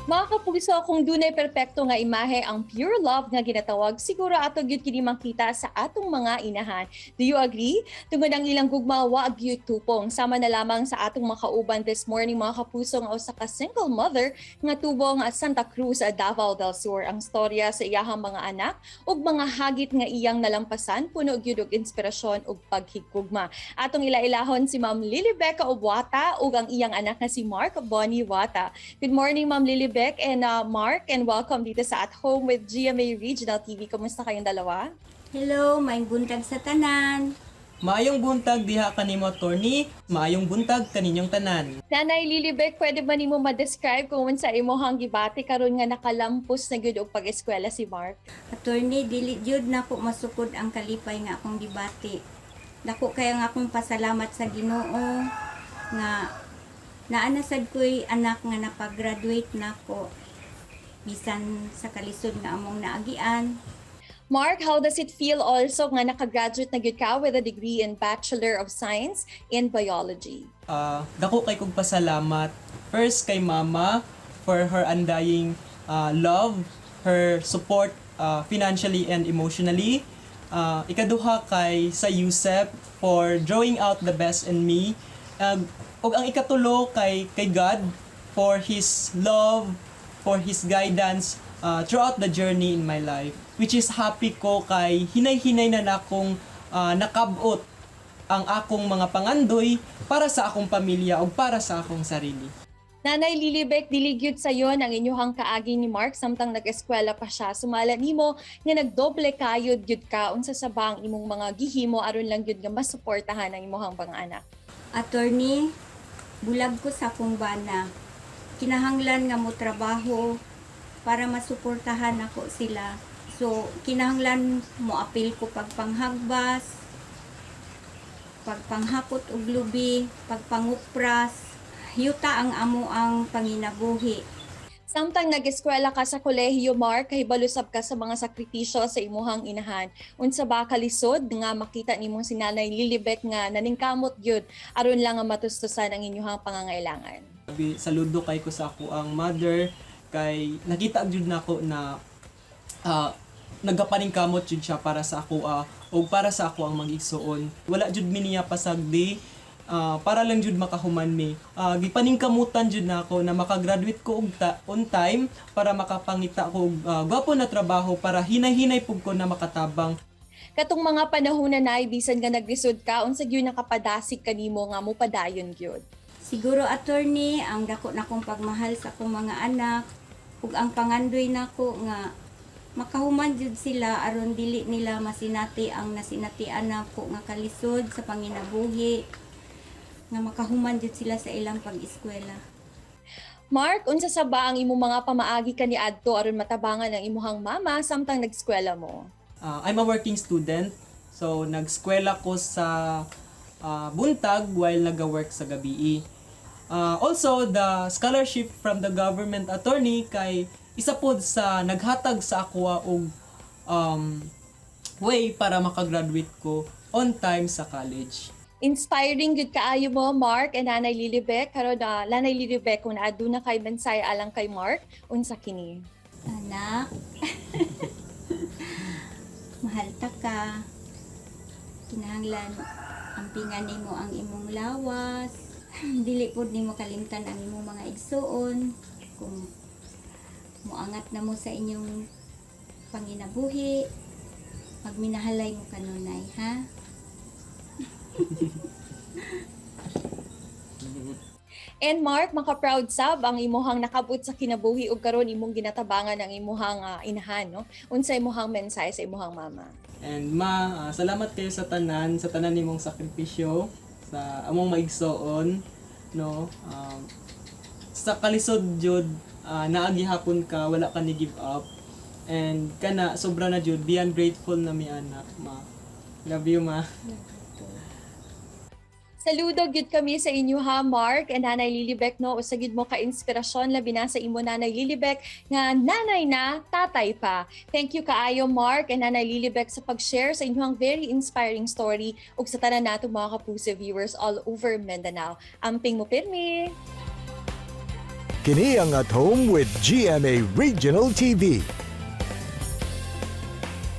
Mga kapuso, kung dunay perpekto nga imahe ang pure love nga ginatawag, siguro ato gyud kini makita sa atong mga inahan. Do you agree? Tungod ang ilang gugma wa gyud tupong. Sama na lamang sa atong makauban this morning, mga kapuso, nga usa ka single mother nga tubong Santa Cruz, Davao del Sur. Ang storya sa iyahang mga anak ug mga hagit nga iyang nalampasan puno gyud og inspirasyon ug paghigugma. Atong ila-ilahon si Ma'am Lilibeka Obwata ug ang iyang anak nga si Mark Bonnie Wata. Good morning, Ma'am Lilibek and Mark, and welcome dito sa At Home with GMA Regional TV. Kamusta kayong dalawa? Hello, maayong buntag sa tanan. Maayong buntag diha kanimo, attorney, maayong buntag kaninyong tanan. Nanay Lilibek, pwede ba nimo ma-describe kung unsa imong gibati karon nga nakalampos na gyud og pag-eskwela si Mark? Attorney, dili jud nako masukod ang kalipay nga akong gibati. Dako kaya nga akong pasalamat sa Ginoo nga naa na sad ko'y anak nga napag-graduate nako bisan sa kalisod nga among naagian. Mark, how does it feel also nga nakagraduate na gyud ka with a degree in Bachelor of Science in Biology? Dako kay kog pasalamat first kay Mama for her undying love, her support financially and emotionally. Ikaduha kay sa Yusef for drawing out the best in me. Ug ang ikatulo kay God for his love, for his guidance throughout the journey in my life. Which is happy ko kay hinay-hinay na nakong nakabot ang akong mga pangandoy para sa akong pamilya o para sa akong sarili. Nanay Lilibek, dili gyud sayon ang inyuhang kaagi ni Mark samtang nag-eskwela pa siya. Sumala nimo nga nagdoble kayod gyud ka, unsa sa ba ang imong mga gihimo aron lang gyud nga masuportahan ang imong mga anak? Attorney, bulag ko sa akong bana. Kinahanglan nga mo trabaho para masuportahan ako sila. So, kinahanglan mo apil ko pagpanghagbas, pagpanghakot og lubi, pagpangupras. Yuta ang amo ang panginabuhi. Samtang nag-eskwela ka sa kolehiyo, Mark, kahibalo sab ka sa mga sakripisyo sa imuhang inahan. Unsa ba kalisod nga makita nimong si Nanay Lilibek nga naningkamot gyud aron lang nga matustusan ang inyuhang pangangailangan? Saludo kay ko sa ako ang mother kay nakita jud nako na nagapaningkamot jud siya para sa ako o para sa ako ang mag-igsuon. Wala jud mi niya pasagdi para lang jud makahuman mi. Gipaningkamutan jud nako na makagraduate ko og on time para makapangita ko og gwapo na trabaho para hinay-hinay pug ko na makatabang. Katong mga panahon na, Nay, bisan nga naglisod ka, unsa gyud nakapadasig kanimo nga mopadayon gyud? Siguro, attorney, ang dako na kong pagmahal sa akong mga anak ug ang pangandoy nako nga makahuman jud sila aron dili nila masinati ang nasinatian nako nga kalisod sa panginabuhi, nga makahuman jud sila sa ilang pag-eskwela. Mark, unsa sa ba ang imong mga pamaagi kaniadto aron matabangan ang imuhang mama samtang nag-eskwela mo? I'm a working student. So, nag-eskwela ko sa buntag while nag-work sa gabi. Also, the scholarship from the government, attorney, kay isa pod sa naghatag sa ako og way para makagraduate ko on time sa college. Inspiring gyud kaayo mo, Mark and Nanay Lilibek. Karon na, Nanay Lilibek, kung aduna kay mensahe alang kay Mark, unsa kini? Anak, mahal ta ka. Kinahanglan ampingan nimo ang imong lawas. Dili pud nimo kalimtan ang imong mga igsuon. Kung moangat na mo sa inyong panginabuhi, magminahalay mo kanunay, ha? And Mark, maka-proud sab ang imuhang nakabot sa kinabuhi ug karon imong ginatabangan ang imuhang inahan, no? Unsa imuhang mensahe sa imuhang mama? And ma, salamat kayo sa tanan nimong sakripisyo sa among maigsoon, no? Sa kalisod jud naa gihapon ka, wala ka ni give up. And kana sobra na jud, beyond grateful na mi ana, ma. Love you, ma. Saludo gyud kami sa inyo ha, Mark and Nanay Lilibek, no? Usa gyud mo ka-inspirasyon, labi na sa imo, Nanay Lilibek, nga nanay na, tatay pa. Thank you kaayo, Mark and Nanay Lilibek, sa pag-share sa inyong very inspiring story ug sa tanan nato mga kapuso viewers all over Mindanao. Amping mo pirmi. Kini ang At Home with GMA Regional TV.